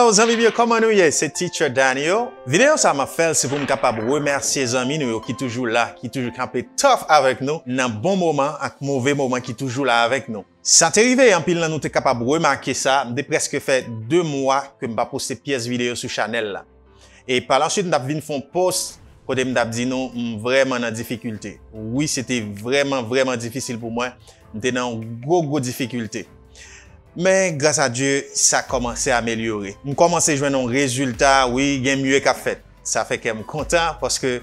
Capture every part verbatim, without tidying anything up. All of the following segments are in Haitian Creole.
Zanmi m yo, kòman nou ye? Se Teacher Daniel. Videyo sa m ap fè l, se pou m kapab remèsye zanmi nou yo ki toujou la, ki toujou kanpe tough avèk nou nan bon moman ak move moman ki toujou la avèk nou. Sa te rive, anpil nan nou te kapab remake sa, m te prèske fè de mwa ke m pa poste pyès videyo sou chanèl la. E pa la swit, m t ap vin fè yon post kote m t ap di nou m vrèman nan difikilte. Wi, se te vrèman, vrèman difisil pou mwen. M te nan yon gwo, gwo difikilte. Men, gras a Dye, sa kòmanse amelyore. M kòmanse jwenn yon rezilta, wi, gen mye k ap fèt. Sa fè kè m kontan, paske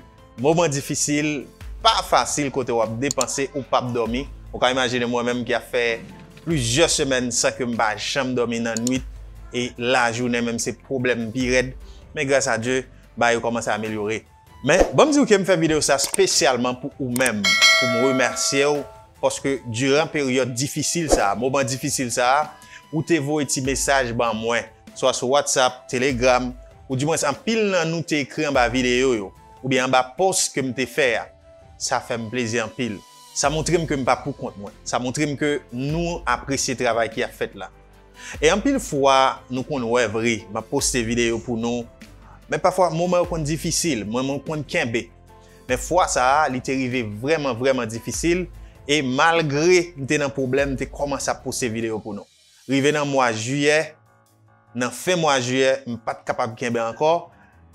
moman difisil pa fasil kote w ap depanse, ou p ap dòmi. Ou ka imajine mwen menm ki ap fè plizyè semèn san ke m pa janm dòmi nan nwit, e lajounen menm se pwoblèm pi rèd. Men gras a Dye, bagay yo kòmanse amelyore. Men, ban m di w ke m fè videyo sa espesyalman pou ou menm, pou m remèsye w, paske diran peryòd difisil sa a, moman difisil sa a, ou te voye ti mesaj ban mwen, swa sou WhatsApp, Telegram, oudimwens anpil nan nou te ekri anba videyo yo, oubyen anba post ke m te fè a. Sa fè m plezi anpil. Sa montre m ke m pa pou kont mwen. Sa montre m ke nou apresye travay ki ap fèt la. E anpil fwa, nou konn wè vre, m ap poste videyo pou nou, men pafwa, moman yo konn difisil, mwen, mwen konn kenbe. Men fwa sa a, li te rive vrèman, vrèman difisil, e malgre m te nan pwoblèm, m te kòmanse ap poste videyo pou nou. Rive nan mwa jiyè, nan fen mwa jiyè, m pa t kapab kenbe ankò,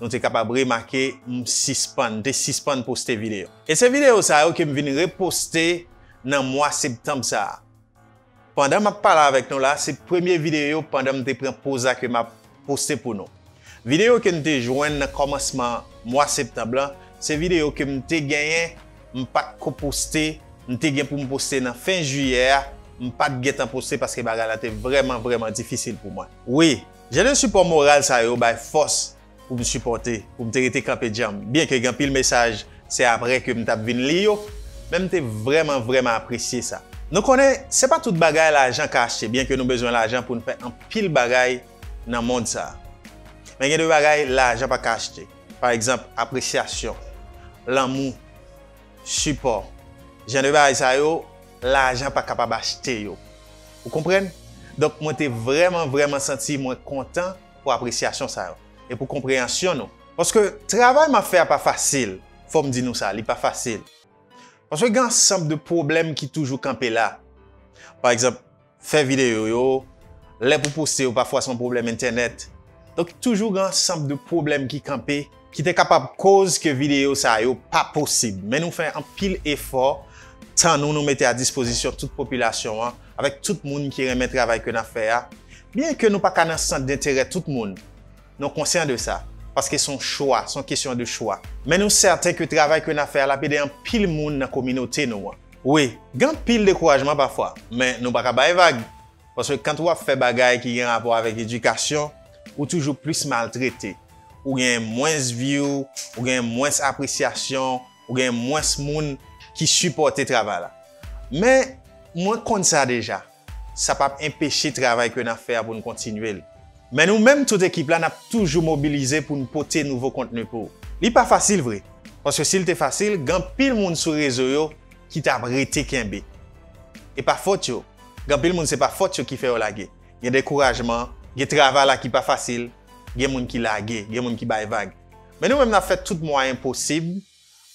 nou te kapab remake m sispann, m te sispann poste videyo. E se videyo sa yo ke m vin reposte nan mwa septanm sa a. Pandan m ap pale avèk nou la, se premye videyo pandan m te pran poz la ke m ap poste pou nou. Videyo ke n te jwenn nan kòmansman mwa septanm lan, se videyo ke m te genyen, m pa t ko poste, m te gen pou m poste nan fen jiyè a, m pa t gentan poste paske bagay la te vrèman, vrèman difisil pou mwen. Wi, jan de sipò moral sa yo bay fòs pou m sipòte, pou m te rete kanpe djanm. Byenke gen anpil mesaj, se apre ke m t ap vin li yo, men m te vrèman, vrèman apresye sa. Nou konnen, se pa tout bagay lajan ka achte, byenke nou bezwen lajan pou n fè anpil bagay nan mond sa a. Men gen de bagay lajan pa ka achte. Pa egzanp, apresyasyon, lanmou, sipò. Jan de bagay sa yo, lajan pa kapab achte yo. Ou konprann? Donk, mwen te vrèman, vrèman santi mwen kontan pou apresyasyon sa yo e pou konpreyansyon nou. Paske travay m ap fè a pa fasil. Fò m di nou sa, li pa fasil. Paske gen ansanm de pwoblèm ki toujou kanpe la. Pa egzanp, fè videyo yo, lè pou poste yo pafwa se yon pwoblèm entènèt. Donk, toujou gen ansanm de pwoblèm ki kanpe, ki te kapab koz ke videyo sa yo pa posib. Men nou fè anpil efò, tan nou, nou mete a dispozisyon tout popilasyon an, avèk tout moun ki renmen travay ke n ap fè a. Byenke nou pa ka nan sant denterè tout moun, nou konsyan de sa, paske se yon chwa, se yon kesyon de chwa. Men nou sèten ke travay ke n ap fè a, l ap ede anpil moun nan kominote nou an. Wi, gen anpil dekourajman pafwa, men nou pa ka bay vag. Paske kan w ap fè bagay ki gen rapò avèk edikasyon, ou toujou plis maltrete. Ou gen mwens view, ou gen mwens apresyasyon, ou gen mwens moun ki sipòte travay la. Men, mwen konn sa deja. Sa p ap enpeche travay ke n ap fè a pou n kontinye l. Men nou menm, tout ekip la, n ap toujou mobilize pou n pote nouvo kontni pou ou. Li pa fasil vre, paske si l te fasil, gen anpil moun sou rezo yo ki t ap rete kenbe. E pa fòt yo. Gen anpil moun, se pa fòt yo ki fè yo lage. Gen dekourajman, gen travay la ki pa fasil, gen moun ki lage, gen moun ki bay vag. Men nou menm, n ap fè tout mwayen posib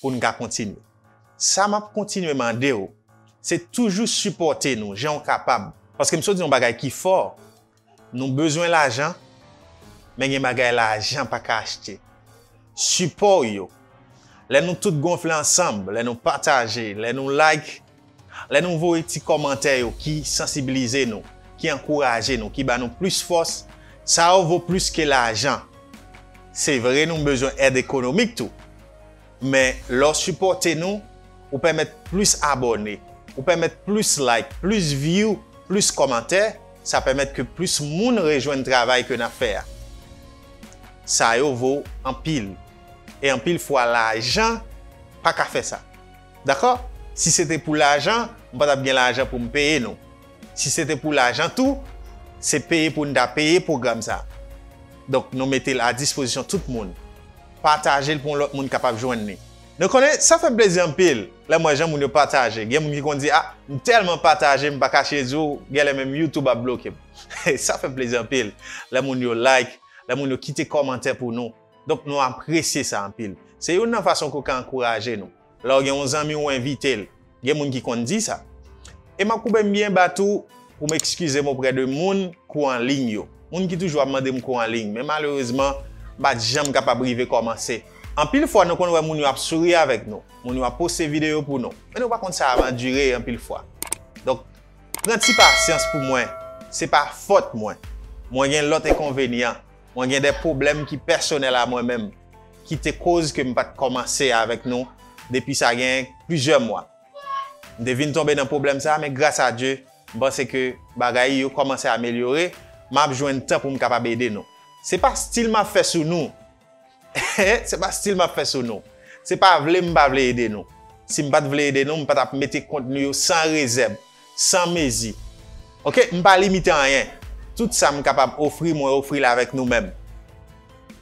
pou n ka kontinye. Sa m ap kontinye mande w, se toujou sipòte nou jan w kapab. Paske m sot di yon bagay ki fò, nou bezwen lajan, men gen bagay lajan pa ka achte. Sipò yo. Lè nou tout gonfle ansanm, lè nou pataje, lè nou like, lè nou voye ti kòmantè yo ki sansibilize nou, ki ankouraje nou, ki ba nou plis fòs, sa yo vo plis ke lajan. Se vre nou bezwen èd ekonomik tou. Men lè w sipòte nou, ou pèmèt plis abòne, ou pèmèt plis like, plis view, plis kòmantè, sa pèmèt ke plis moun rejwenn travay ke n ap fè a. Sa yo vo anpil. E anpil fwa, lajan pa ka fè sa. Dakò? Si se te pou lajan, m pa t ap gen lajan pou m peye nou. Si se te pou lajan tou, se peye pou n ta peye pwogram sa. Donk, nou mete l a dispozisyon tout moun. Pataje l pou yon lòt moun kapab jwenn li. Nou konnen, sa fè m plezi anpil lè m wè jan moun yo pataje. Gen moun ki konn di, "A, m tèlman pataje, m pa kache di w, genlè menm YouTube ap bloke m." Sa fè m plezi anpil lè moun yo like, lè moun yo kite kòmantè pou nou. Donk, nou apresye sa anpil. Se youn nan fason ke w ka ankouraje nou. Lè w gen yon zanmi ou envite l, gen moun ki konn di sa. E m ap koupe m byen ba tou pou m ekskize m oprè de moun kou an liy yo. Moun ki toujou ap mande m kou an liy, men malerezman, m pa t janm kapab rive kòmanse. Anpil fwa, nou konn wè moun yo ap souri avèk nou, moun yo ap poste videyo pou nou, men nou pa konn sa ap andire anpil fwa. Donk, pran ti pasyans pou mwen, se pa fòt mwen. Mwen gen lòt enkonvenyan, mwen gen de pwoblèm ki pèsonèl a mwen menm, ki te koz ke m pa t kòmanse avèk nou depi sa gen plizyè mwa. M te vin tonbe nan pwoblèm sa a, men gras a Dye, m panse ke bagay yo kòmanse amelyore, m ap jwenn tan pou m kapab ede nou. Se pa stil m ap fè sou nou. Se pa stil m ap fè sou nou. Se pa vle m pa vle ede nou. Si m pa t vle ede nou, m pa t ap mete kontni yo san rezèv, san mezi. Oke, m pa limite anyen. Tout sa m kapab ofri, mwen ofri l avèk nou menm.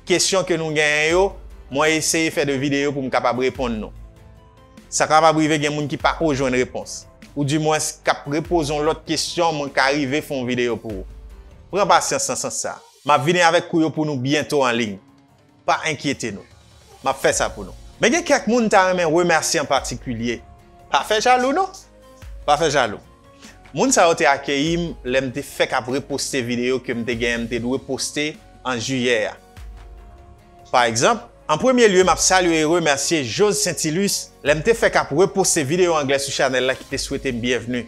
Kesyon ke nou genyen yo, mwen eseye fè de videyo pou m kapab reponn nou. Sa kapab rive gen moun ki pako jwenn repons, oudimwens k ap repoze yon lòt kesyon, mwen ka rive fè yon videyo pou ou. Pran pasyans nan sans sa. M ap vini avèk kou yo pou nou byento an liy. Pa enkyete nou. M ap fè sa pou nou. Men gen kèk moun m ta renmen remèsye an patikilye. Pa fè jalou non. Pa fè jalou. Moun sa yo te akeyi m lè m te fèk ap reposte videyo ke m te genyen m te dwe poste an jiyè a. Pa egzanp, an premye lye, m ap salye e remèsye Jose Saintilus lè m te fèk ap reposte videyo anglè sou chanèl la ki te swete m byenvni.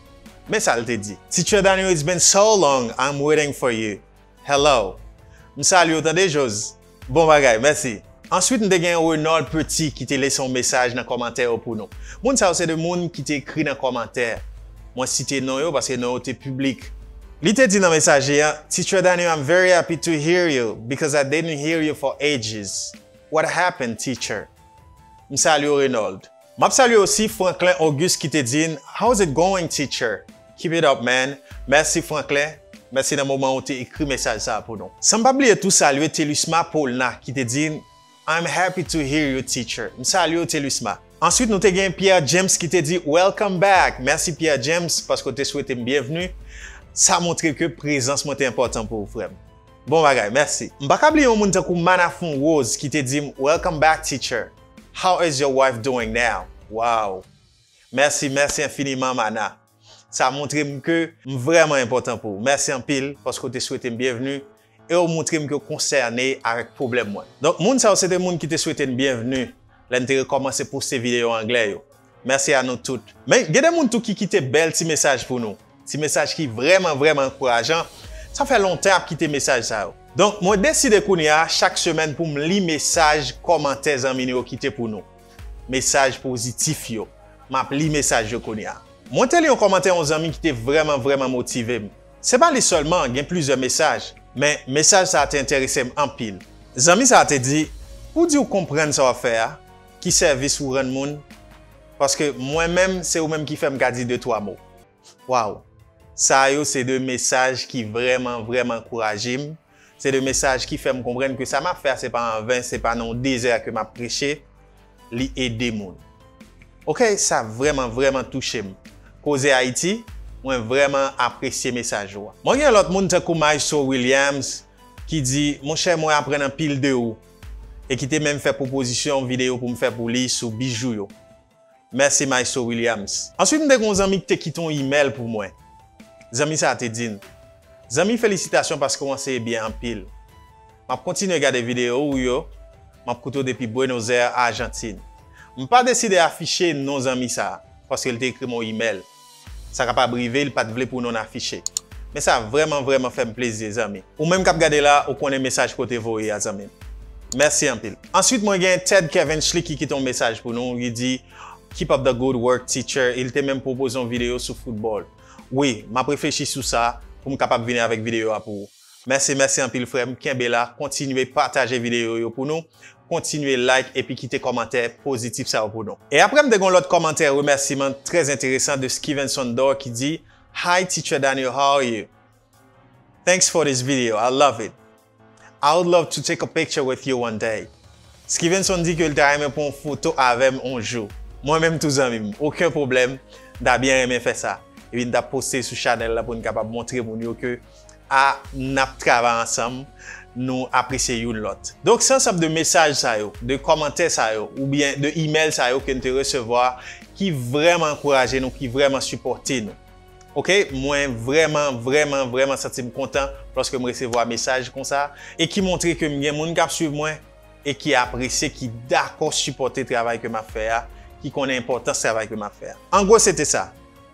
Men sa l te di. Teacher Daniel, it's been so long, I'm waiting for you. Hello. M salye w tande, Jose. Bon bagay, mèsi. Answit, m te gen Renold Petit ki te lese yon mesaj nan kòmantè yo pou nou. Moun sa yo se de moun ki te ekri nan kòmantè. Mwen site non yo paske non yo te piblik. Li te di nan mesaj li an, Teacher Daniel, I'm very happy to hear you because I didn't hear you for ages. What happened, teacher? M salye w, Renold. M ap salye osi Franklin Auguste ki te di n, How's it going, teacher? Keep it up, man. Mèsi, Franklin. Mèsi nan moman ou te ekri mesaj sa a pou nou. San m pa bliye tou salye Telusma Paulna ki te di n, I'm happy to hear you, teacher. M salye w, Telusma. Answit, nou te gen Pierre James ki te di, Welcome back. Mèsi, Pierre James, paske w te swete m byenvni. Sa montre ke prezans mwen te enpòtan pou ou, frè m. Bon bagay, mèsi. M pa ka bliye yon moun tankou Mana Fon Rose ki te di m, Welcome back, teacher. How is your wife doing now? Wow. Mèsi, mèsi enfiniman, Mana. Sa montre m ke m vrèman enpòtan pou ou. Mèsi anpil paske w te swete m byenvni e w montre m ke w konsène avèk pwoblèm mwen. Donk, moun sa yo se te moun ki te swete n byenvni lè n te rekòmanse poste videyo anglè yo. Mèsi a nou tout. Men, gen de moun tou ki kite bèl ti mesaj pou nou. Ti mesaj ki vrèman, vrèman ankourajan. Sa fè lontan y ap kite mesaj sa yo. Donk, mwen deside kounye a, chak semèn pou m li mesaj, kòmantè zanmi nou yo kite pou nou. Mesaj pozitif yo. M ap li mesaj yo kounye a. Mwen te li yon kòmantè yon zanmi ki te vrèman, vrèman motive m. Se pa li sèlman, gen plizyè mesaj, men mesaj sa a te enterese m anpil. Zanmi sa a te di, Pou di w konprann sa w ap fè a, ki sèvis ou rann moun, paske mwen menm, se ou menm ki fè m ka di de twa mo. Waw! Sa yo se de mesaj ki vrèman, vrèman ankouraje m. Se de mesaj ki fè m konprann ke sa m ap fè a, se pa anven, se pa nan yon dezè ke m ap preche. Li ede moun. Oke, sa vrèman, vrèman touche m. Koze Ayiti, mwen vrèman apresye mesaj ou a. Mwen gen lòt moun tankou Maestro Williams ki di, Monchè, mwen aprann anpil de ou. E ki te menm fè pwopozisyon videyo pou m fè pou li sou bijou yo. Mèsi, Maestro Williams. Answit, m te gen yon zanmi ki te kite yon imèl pou mwen. Zanmi sa a te di n, Zanmi, felisitasyon paske w anseye byen anpil. M ap kontinye gade videyo ou yo. M ap koute w depi Buenos Aires, Ajantin. M pa deside afiche non zanmi sa a, paske l te ekri m yon imèl. Sa kapab rive, l pa t vle pou non l afiche. Men sa vrèman, vrèman fè m plezi, zanmi. Ou menm k ap gade la, ou konnen mesaj ke w te voye a, zanmi m. Mèsi anpil. Answit, mwen gen Ted Kevin Schlick ki kite yon mesaj pou nou. Li di, Keep up the good work, teacher. E l te menm pwopoze yon videyo sou foutbòl. Wi, m ap reflechi sou sa pou m kapab vini avèk videyo a pou ou. Mèsi, mèsi anpil, frè m. Kenbe la, kontinye pataje videyo yo pou nou. Kontinye like epi kite kòmantè pozitif sa yo pou nou. E apre, m te gen yon lòt kòmantè remèsiman trè enteresan de Stevenson Dor ki di, Hi, Teacher Daniel, how are you? Thanks for this video. I love it. I would love to take a picture with you one day. Stevenson di ke l ta renmen pran yon foto avè m yon jou. Mwen menm tou, zanmi m, okenn pwoblèm, m ta byen renmen fè sa. Epi n t ap poste sou chanèl la pou n kapab montre moun yo ke a, n ap travay ansanm, nou apresye youn lòt. Donk, se ansanm de mesaj sa yo, de kòmantè sa yo, oubyen de imèl sa yo ke n te resevwa, ki vrèman ankouraje nou, ki vrèman sipòte nou. Oke, mwen vrèman, vrèman, vrèman santi m kontan lòske m resevwa mesaj konsa, e ki montre ke m gen moun k ap swiv mwen, e ki apresye, ki dakò sipòte travay ke m ap fè a, ki konnen enpòtans travay ke m ap fè a. An gwo, se te sa.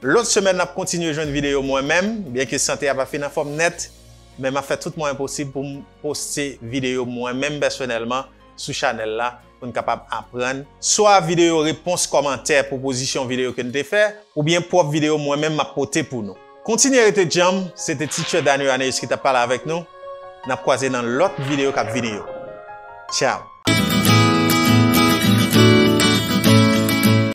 Lòt semèn, n ap kontinye jwenn videyo mwen menm, byenke sante a pa fin anfòm nèt, men m ap fè tout mwayen posib pou m poste videyo mwen menm pèsonèlman sou chanèl la, pou n kapab aprann swa videyo repons, kòmantè, pwopozisyon videyo ke n te fè, oubyen pwòp videyo mwen menm m ap pote pou nou. Kontinye rete djanm, se te Teacher Daniel Aneus ki t ap pale avèk nou. N ap kwaze nan lòt videyo k ap vini yo. Tchao!